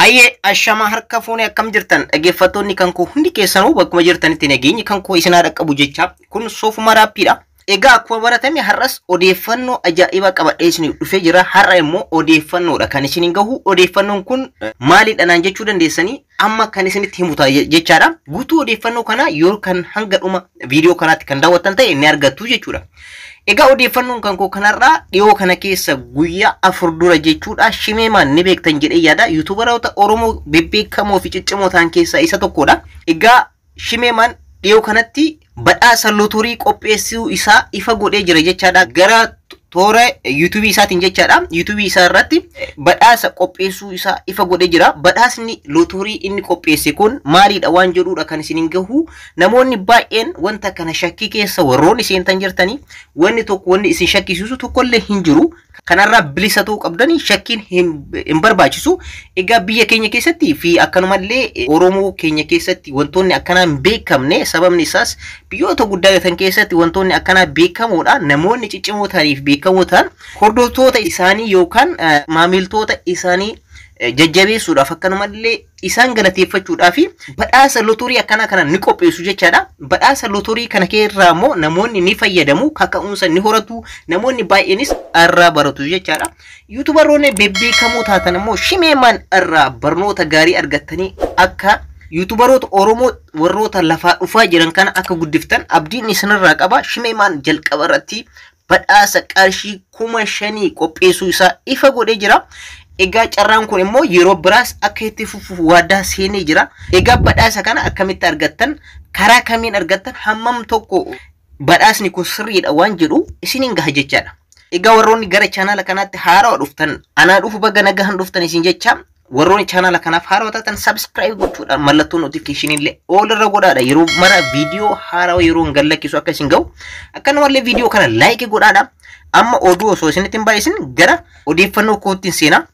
Hayyee, ashamaa, harka fuunee, akkam jirtan dhaggeeffattoonni kan koo hundi keessanuu? Bakkuma jirtanitti nageenyi kan koo isin haa dhaqqabu jecha, kun Soofuma Raappiidha. Egaa akkuma baratame har'as odeeffannoo ajaa'ibaa qabadhee isiniif dhufee jira. Har'a immoo odeeffannoodha kan isiniin gahu. Odeeffannoon kun maalidha naan jechuu dandeessanii, amma kan isinitti himu ta'a jechaadha. Guutuu odeeffannoo kanaa yoo kan hanga dhuma viidiyoo kanaatti kan daawwattan ta'e ni argattu jechuudha. Egaa odeeffannoon kan koo kanarraa dhiyoo kana keessa guyyaa 4 dura jechuudha. Shimeemaan ni beektan jedhee yaada. Yuutuubaroota Oromoo bebbeekamoo fi ciccimoo ta'an keessaa isa tokkodha. Egaa Shimeemaan dhiyoo kanatti badhaasa lootorii qopheessuu isaa ifa godhee jira jechaadha. Gara toora yuutuubii isaatiin jechaadha. Yuutuubii isaa irratti badhaasa qopheessuu isaa ifa godhee jira. Badhaasni lootorii inni qopheesse kun maalidha waan jedhudha kan isiniin gahu. Namoonni baay'een wanta kana shakkii keessa warroonni seentan jirtanii, wanni tokko wanni isin shakkisiisu tokkollee hin jiru. Kanarraa bilisa ta'uu qabdanii, shakkiin hin barbaachisu. Egaa biyya keenya keessatti fi akkanumallee Oromoo keenya keessatti wantoonni akkanaa hin beekamne, sababni isaas biyyoota guddatan keessatti wantoonni akkanaa beekamoodha. Namoonni ciccimoo ta'anii fi beekamoo ta'an hordoftoota isaanii yookaan maamiltoota isaanii jajjabeessuudhaaf, akkanumallee isaan galateeffachuudhaaf badhaasa lotorii akkanaa kana ni qopheessu jechaadha. Badhaasa lotorii kana keessaa immoo namoonni ni fayyadamu, kaka'umsa ni horatu, namoonni baay'eenis irraa baratu jechaadha. Yuutubaroonni bebbeekamoo taatan immoo Shimeemaan irraa barnoota gaarii argattanii akka yuutubaroota Oromoo warroota lafaa dhufaa jiran kana akka guddiftan abdiin isinirraa qaba. Shimeemaan jalqaba irratti badhaasa qarshii 5,000 qopheessuu isaa ifa godhee jira. Egaa carraan kun immoo yeroo biraas akka itti fufuuf waadaa seenee jira. Egaa badhaasa kana akkamitti argattan, karaa kamiin argattan, hammam tokko badhaasni kun sirriidha waan jedhu isiniin gaha jechaadha. Egaa warroonni gara chaanaala kanaatti haarawaa dhuftan, anaa dhufu, baga nagahan dhuftan isin jecha. Warroonni chaanaala kanaaf haarawaa taatan subscribe gochuudhaan mallattoo notification illee all irra godhaadha, yeroo mara viidiyoo haarawaa yeroo hin gallakkisu akka isin gahu. Akkanumallee viidiyoo kana like godhaadha. Amma oduu osoo isinitti hin baay'isin gara odeeffannoo kootti seenaa.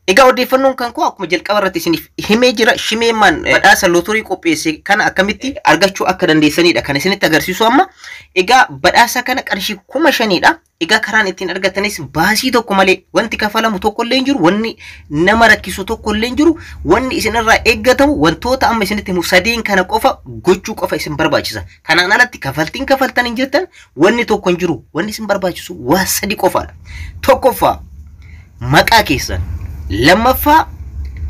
Egaa odeeffannoon kan koo akkuma jalqaba irratti isiniif himee jira. Shimeemaan badhaasa lootorii qopheesse kana akkamitti argachuu akka dandeessanidha kan isinitti agarsiisu amma. Egaa badhaasa kana qarshii 5,000dha. Egaa karaan ittiin argatanis baasii tokko malee, wanti kafalamu tokko illee hin jiru, wanni nama rakkisu tokko illee hin jiru, wanni isinirraa eeggatamu wantoota amma isinitti himu sadeen kana qofa gochuu qofa isin barbaachisa. Kanaan alatti kafaltiin kafaltan hin jirtan, wanni tokko hin jiru, wanni isin barbaachisu waa sadi qofaadha. Tokkoffaa maqaa keessan, lammaffaa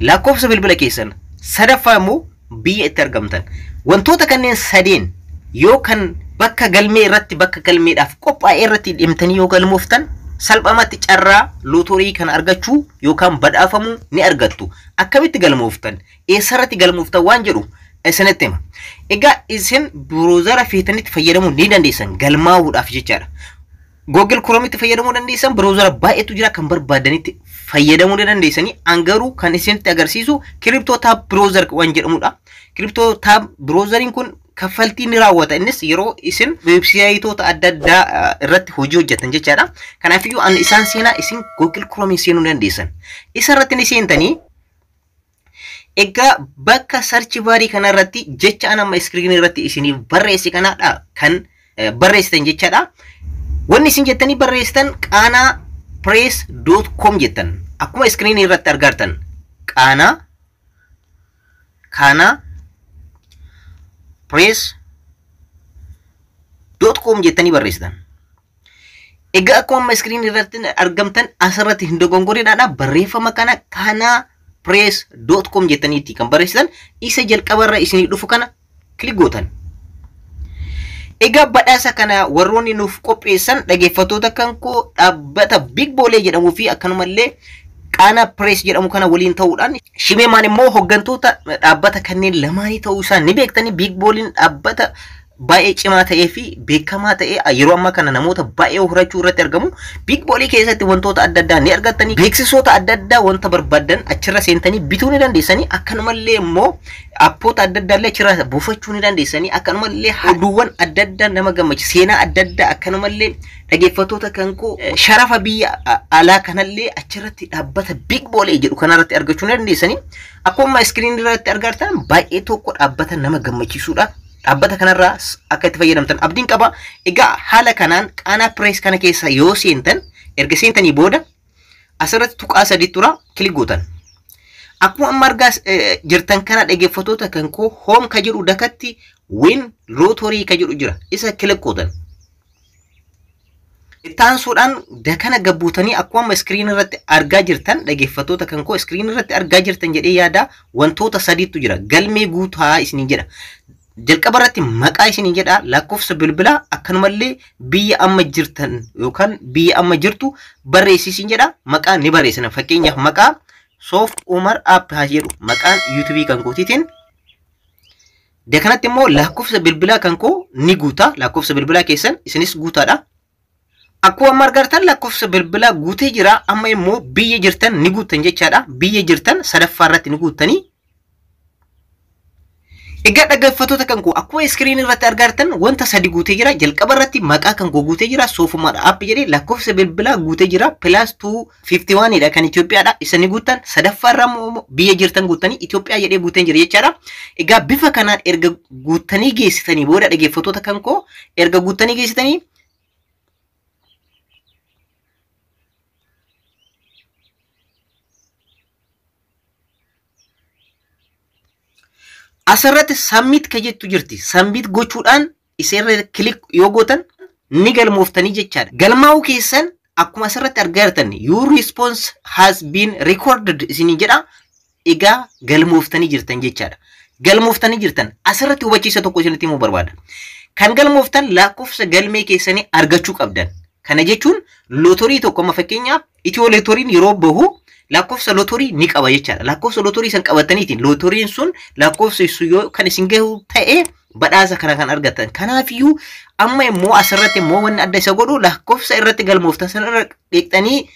lakkoofsa bilbila keessan, sadaffaa immoo biyya itti argamtan. Wantoota kanneen sadeen yoo kan bakka galmee irratti, bakka galmeedhaaf qophaa'e irratti dhimtanii yoo galmooftan, salphumatti carraa lootorii kana argachuu yookaan badhaafamuu ni argattu. Akkamitti galmooftan, eessarratti galmooftan waan jedhu isinitti hima. Egaa isin browser feetanitti fayyadamuu ni dandeessan galmaa'uudhaaf jechaadha. Google Chrome fayyadamuu dandeessan, browser baay'eetu jira, kan barbaadanitti fayyadamuu ni dandeessanii. An garuu kan isinitti agarsiisu CryptoTab Browser waan jedhamudha. CryptoTab Browseriin kun kaffaltii ni raawwata, innis yeroo isin weebsaayitoota adda addaa irratti hojii hojjetan jechaadha. Kanaafiyyuu an isaan seenaa, isin Google Chrome seenuu dandeessan. Isa irratti ni seentanii, egaa bakka search barii kanarratti jecha an amma iskiriinii irratti isiniif barreesse kanadha kan barreessitan jechaadha. Wanni isin jettanii barreessitan qaanaapress.com jettan, akkuma iskiriinii irratti argartan qaanaapress.com jettanii barreessitan. Egaa akkuma amma iskiriinii irratti argamtan asirratti hin dogongorinaadha, barreeffama kana qaanaapress.com jettaniitti kan barreessitan, isa jalqabarra isinii dhufu kana click gootan. Egaa badhaasa kana warroonni nuuf qopheessan, dhaggeeffattoota kan koo, dhaabbata Big Boolee jedhamuu fi akkanumallee Qaanaa Press jedhamu kana waliin ta'uudhaan, Shimeemaan immoo hooggantoota dhaabbata kanneen lamaanii ta'uu isaa ni beektanii. Big Booliin dhaabbata baay'ee cimaa ta'ee fi beekamaa ta'ee yeroo ammaa kana namoota baay'ee horachuu irratti argamu. Big Boolii keessatti wantoota adda addaa ni argattanii, beeksisoota adda addaa wanta barbaadan achirra seentanii bituu ni dandeessanii, akkanumallee immoo appoota adda addaa illee achirra buufachuu ni dandeessanii, akkanumallee oduuwwan adda addaa nama gammachiisu, seenaa adda addaa, akkanumallee dhaggeeffattoota kan koo sharafa biyya alaa kanallee achirratti dhaabbata Big Boolee jedhu kanarratti argachuu ni dandeessanii. Akkuma iskiriin irratti argartan baay'ee tokko dhaabbata nama gammachiisudha. Dhaabbata kanarraa akka itti fayyadamtan abdiin qaba. Egaa haala kanaan Qaanaa Press kana keessa yoo seentan, erga seentanii booda asirratti tuqaa sadi tura, click gootan. Akkuma amma argaa jirtan kana, dhaggeeffattoota kan koo, home ka jedhu dakatti win lottery ka jedhu jira. Isa click gootan. Ittaansuudhaan dakana gabbuutanii akkuma amma screen irratti argaa jirtan, dhaggeeffattoota kan koo, screen irratti argaa jirtan jedhee yaada, wantoota sadiitu jira. Galmee guutaa isiniin jedha. Jalqaba irratti maqaa isiniin jedha, lakkoofsa bilbilaa, akkanumallee biyya amma jirtan yookaan biyya amma jirtu barreessisiin jedha. Maqaa ni barreessina. Fakkeenyaaf maqaa Soof Umar App haa jedhu maqaan YouTubeii kan kootiitiin. Dakanatti immoo lakkoofsa bilbilaa kan koo ni guuta. Lakkoofsa bilbilaa keessan isinis guutaadha. Akkuma amma argartan lakkoofsa bilbilaa guutee jira. Amma immoo biyya jirtan ni guuttan jechaadha. Biyya jirtan sadaffaa irratti ni guuttanii. Egaa dhaggeeffattoota kan koo, akkuma screen irratti argartan wanta sadi guutee jira. Jalqaba irratti maqaa kan koo guutee jira. Soofumaadha app jedhee lakkoofsa bilbilaa guutee jira. +251 dha, kan Itoophiyaadha. Isa ni guuttan. Sadaffaa irra immoo biyya jirtan guuttanii Itoophiyaa jedhee guutee jira jechaadha. Egaa bifa kanaan erga guuttanii geessitanii booda, dhaggeeffattoota kan koo, erga guuttanii geessitanii asirratti submit ka jettu jirti. Submit gochuudhaan isarra click yoo gootan ni galmooftanii jechaadha. Galmaa'uu keessan akkuma asirratti argaa jirtan "Your response has been recorded" isiniin jedha. Egaa galmooftanii jirtan jechaadha. Galmooftanii jirtan. Asirratti hubachiisa tokko isinitti himuu barbaada. Kan galmooftan lakkoofsa galmee keessanii argachuu qabdan. Kana jechuun lootorii tokko amma fakkeenyaaf Itiyoo lootoriin yeroo bahu lakkoofsa lootorii ni qaba jechaadha. Lakkoofsa lootorii san qabataniitiin lootoriin sun lakkoofsa sun yoo kan isin gahu ta'e badhaasa kana kan argatan. Kanaafiyyuu amma immoo asirratti immoo wanni adda isa godhu lakkoofsa irratti galmooftan sana irra dheeqxanii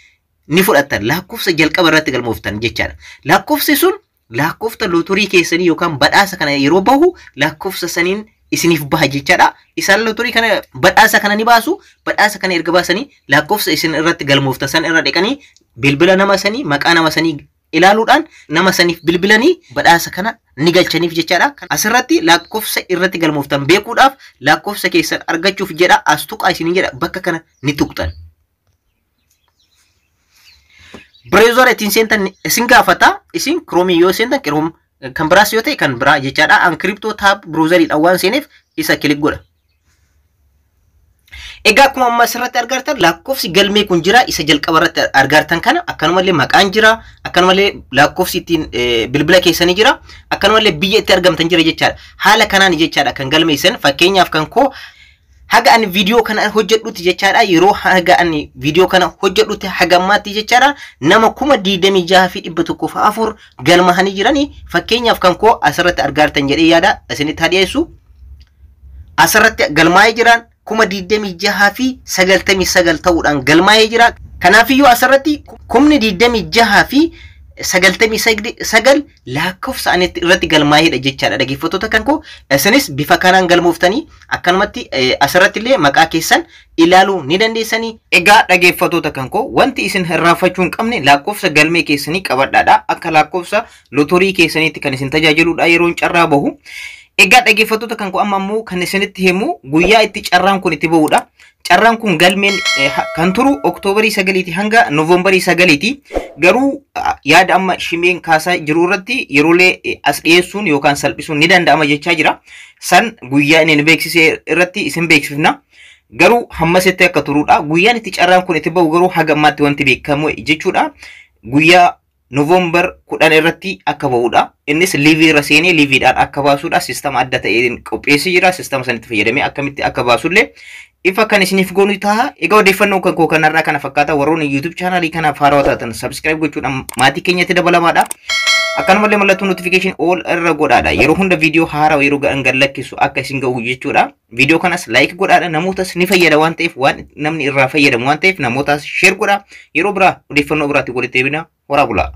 ni fudhattan. Lakkoofsa jalqaba irratti galmooftan jechaadha. Lakkoofsi sun lakkoofsa lootorii keessanii yookaan badhaasa kana yeroo bahu lakkoofsa saniin isiniif baha jechaadha. Isaan lootorii kana badhaasa kana ni baasu. Badhaasa kana erga baasanii lakkoofsa isin irratti galmooftan san irra dheqanii bilbila nama sanii, maqaa nama sanii ilaaluudhaan nama saniif bilbilanii badhaasa kana ni galchaniif jechaadha. Asirratti lakkoofsa irratti galmooftan beekuudhaaf, lakkoofsa keessan argachuuf jedha as tuqaa isiniin jedha, bakka kana ni tuqxan. Browser ittiin seentan isin gaafata. Isin Chrome yoo seentan Chrome, kan biraas yoo ta'e kan biraa jechaadha. An CryptoTab browseriidhaan waan seeneef isa click godha. Egaa akkuma amma asirratti argartan lakkoofsi galmee kun jira, isa jalqaba irratti argartan kana, akkanumallee maqaan jira, akkanumallee lakkoofsi ittiin bilbila keessanii jira, akkanumallee biyya itti argamtan jira jechaadha. Haala kanaan jechaadha kan galmeessan. Fakkeenyaaf kan koo haga ani viidiyoo kana hojjedhutti jechaadha, yeroo haga ani viidiyoo kana hojjedhutti haga ammaatti jechaadha, nama 26,104 galmahanii jiranii. Fakkeenyaaf kan koo asirratti argartan jedhee yaada, isinitti haa dhiyeessu. Asirratti galmaa'ee jiran 26,099 ta'uudhaan galmaa'ee jira. Kanaafiyyuu asirratti 26,099 lakkoofsa ani irratti galmaa'eedha jechaadha, dhaggeeffattoota kan koo. Isinis bifa kanaan galmooftanii akkanumatti asirratti illee maqaa keessan ilaaluu ni dandeessanii. Egaa dhaggeeffattoota kan koo, wanti isin irraanfachuu hin qabne lakkoofsa galmee keessanii qabadhaadha. Akka lakkoofsa lootorii keessaniitti kan isin tajaajiludha yeroon carraa bahu. Egaa dhaggeeffattoota kan koo, amma immoo kan isinitti himu guyyaa itti carraan kun itti bahudha. Carraan kun galmeen kan turu Oktoobarii 9 hanga Noovembarii 9ti. Garuu yaada amma shimeen kaasaa jiru irratti yeroolee as dhiyeessuun yookaan salphisuun ni danda'ama jechaa jira. San guyyaa inni beeksisee irratti isin beeksifna. Garuu hammasitti akka turudha. Guyyaan itti carraan kun itti bahu garuu haga ammaatti wanti beekamu jechuudha. Guyyaa Noovembar 10 irratti akka bahudha. Innis live irra seenee liveiidhaan akka baasudha. Sistama adda ta'een qopheessee jira. Sistama sanitti fayyadamee akkamitti akka baasullee ifa kan isiniif goonu ta'a. Egaa odeeffannoo kan koo kanarraa kana fakkaata. Warroonni YouTube channelii kanaaf haarawaa taatan subscribe gochuudhaan maatii keenyatti dabalamaadha. Akkanumallee mallattoo notification all irra godhaadha. Yeroo hunda viidiyoo haarawaa yeroo gad lakkisu akka isin ga'u jechuudha. Viidiyoo kanas like godhaadha. Namootas ni fayyada waan ta'eef, waan namni irraa fayyadamu waan ta'eef, namootas share godha. Yeroo biraa odeeffannoo biraatti walitti deebina. Horaa bulaa.